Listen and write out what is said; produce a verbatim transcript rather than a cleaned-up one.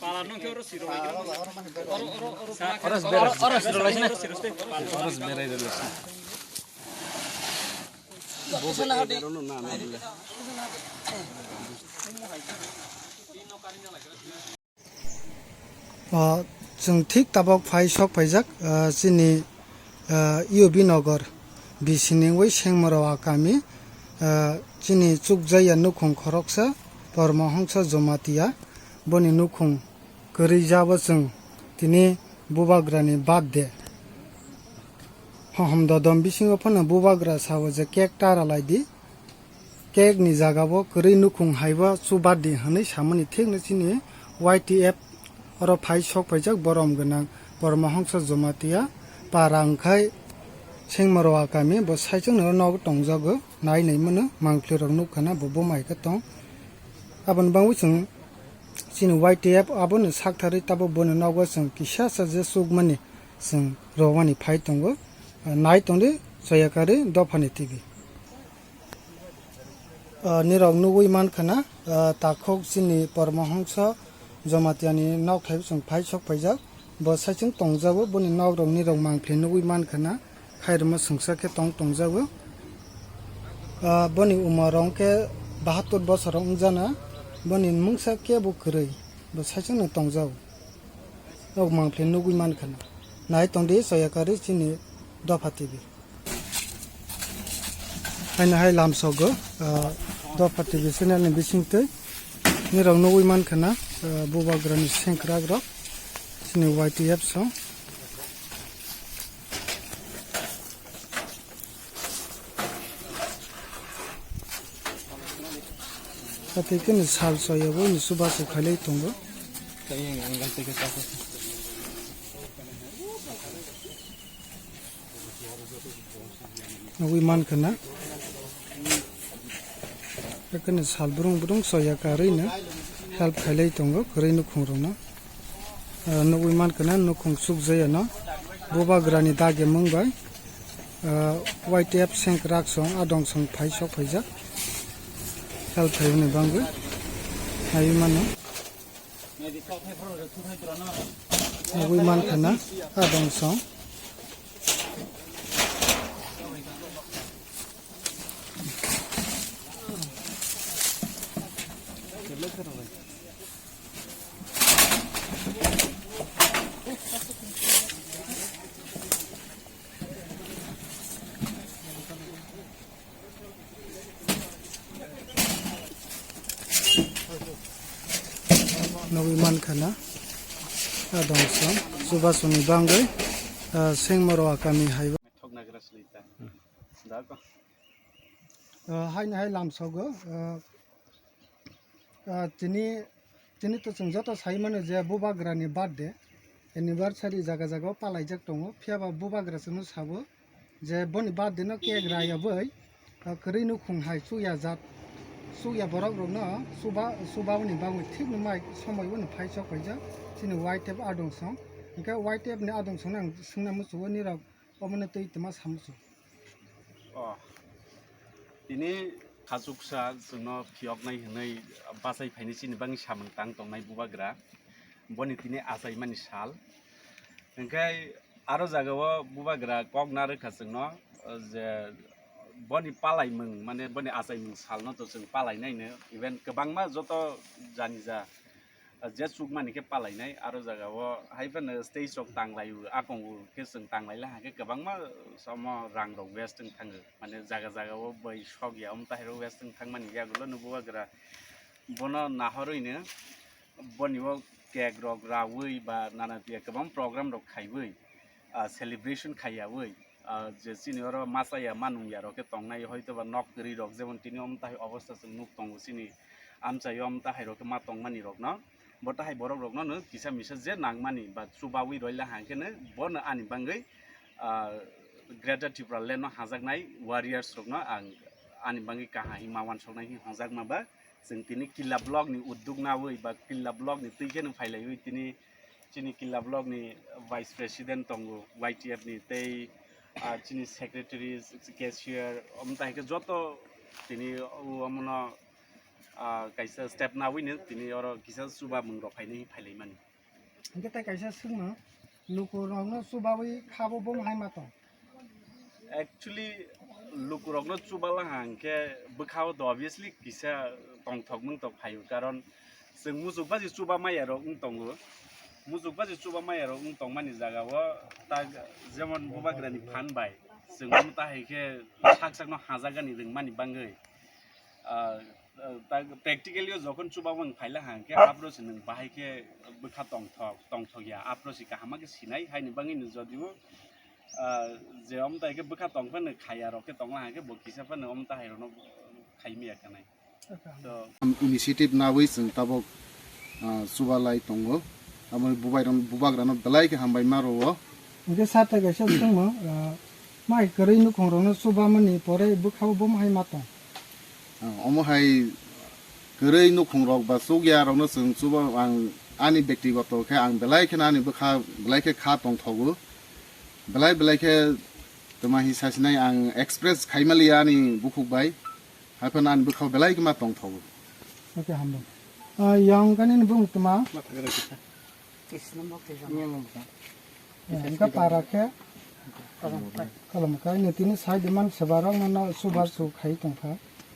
Pala nung khe oro siro lai. Oro, oro, oro, oro, oro siro lai sini. Oro siro lai sini. O, chwng thik tabok phai sok phaijak, o, chini, o, U B Nagar, bisini wngwi Sengmoro a kami, o, chini chukjaya nukhung khoroksa, Pormohongso Jomatia, boni nukhung kwrwi jabo chwng tini bubagrani birthday. Hohom dodom bisingo phano bubagra sao je cake ta rwlai di. Cake ni jaga bo kwrwi nukhung hai bo chuba di hwnwi samani thikno chini Y T F oro phai sok phaijak borom gwnang Pormohongso Jomatia para wngkhai Sengmoro a kami bo saichung no nogo tongjago nai nai mano mangpli rok nukha na bo buma hai khe tong aboni bangwi chwng chini Y T F abono saktharwi tabok boni nogo chwng kisa sa je chukmani chwng romani phai tongo nai tongdi Soyakari dophani T V. O, nirok nugwi mankha na, o, takhuk chini Pormohongso Jomatiani nok thaibo chwng phai sok phaijak. Bo saichung tongjago, boni nok rok nirok mangphi nugwi mankha na, khairokma swngsa khe tong tongjago. O, boni umor rok khe bahattor bosor rok wngjana, boni mungsa kebo kwrwi, bo saichung no tongjago. Nok mangphi nugwi mankha na. Nai tongdi Soyakari chini Dopha T V. Haino hai lamsogo, ah, Dopha T V channel ni bisingtwi nirok nugwi mankha na, ah, bubagrani sengkrakrok chini Y T F song. Hati khe ni sal soyabo ni chubachu khailai tongo. Nugwi mankha na. Ekani sal brung brung soya karwi no help khailai tongo kwrwi nukhung rokno. Ah, nugwi mankha na nukhung chukjaya no. Bubagrani dagi mung bai, ah, Y T F sengkrak song adong song phai sok phaijak. Help khaimani bangwi naiwi mano. Nugwi mankha na adong song. Nugwi mankha na adong song chubasongni bangwi, ah, sengmoro a kami hai. Thokna gra swlai ta. Da ko. Ah, haino hai lamsogo, ah, ah, tini, tini to chwng joto sai mano je bubagrani birthday, anniversary jaga jaga o palaijak tongo, phiya ba bubagra chwngno sabo je boni birthday no cake rayabwi, ah, kwrwi nukhung hai chukya jat, chukya borok rokno chuba, chubaboni bagwi thikno mai somoi bono phai sok phaijak chini Y T F adong song, hwnkhe Y T F ni adong songno ang swngna muchungo nirok omono twi twma sa muchung. Oh. Tini khachuksa chwngno phiyoknai hwnwi bachai phaini chini bagwi samung tang tongnai bubagra. Boni tini achaimani sal. Hwnkhe aro jagao bubagra kok narwkha chwngno, je boni palaimung, mane boni achaimung salno to chwng palainaino. Even kwbangma joto jani ja je chukmani khe palainai, aro jagao hai phano stage rok tanglaio, akongo khe chwng tanglaila, hakhe kwbangma somo rang rok waste wng thango, mane jaga jagao bai sokya, omo tahairok waste wng thangmani yagulo no bubagra bono nahorwino boni o cake rok rawi ba nana tiya kwbang program rok khaiwi, ah, celebration khaiyawi, ah, je chini oro machaya manungya rok khe tongnai, hoito ba nok kwrwi rok, jemon tini omo tahai obostha chwng nuk tongo chini amchaio, omo tahai rok khe ma tongmani rokno, bo tahai borok rokno no kisa misa je nangmani ba chubawi roila hangkhe no bono ani bangwi, ah, Greater Tipraland no hajaknai warriors rokno ang ani bangwi kaham hinma wansoknai hinwi hongjakma ba. Chwng tini Killa block ni udduk nawi ba Killa block ni twi kheno phailaiwi tini chini Killa block ni vice president tongo Y T F ni tei, ah, chini secretary, cashier, omo tai khe joto tini o omono Ah, kaisa step nawi no tini oro kisa chuba mung rok phainai phailaimani. Hingke tai kaisa swngno, lukurokno chubawi khabo bomo hai ma tong? Actually, lukurokno chuba lang hangke bwkhao to obviously kisa tongthok mung tok phaio, karon chwng muchuk baji chuba maya rok wng tongo. Muchuk baji chuba maya rok wng tongmani jagao ta jemon bubagrani phan bai chwng ta hai khe sak sakno hajagani rwngmani bangwi. Ah, ah, ta practically o jokhon chuba wng phaila hangke apro se nwng bahai khe bwkha tongthok, tongthok ya, apro se kaham khe sinai, haini bangwi no jodio, ah, je omtai khe bwkha tong phano khaya rok khe tongla hangke bo kisa phano omtai hai rokno khai miya kanai. To initiative nawi chwng tabok, ah, chubalai tongo. Abo bubai rok, bubagrano belai khe hambai ma rwo. Hingke sir tai kaisa swngmo, ah, mai kwrwi nukhung rokno chubamani pore bwkhao bomo hai ma tong? Ah, omo hai kwrwi nukhung rok ba chukya rokno chwng chuba ang ani bektigoto khe ang belai kheno ani bwkha belai khe kha tongthogo. Belai belai khe tamahi sasinai ang express khaimaliya ani bukhuk bai. Haphano ani bwkhao belai khe ma tongthogo. Okay, hambai. Ah, yang kani ni bung tuma? Engka para khe kolom kai ni tini sai demand sebarok no subar su khai tongkha.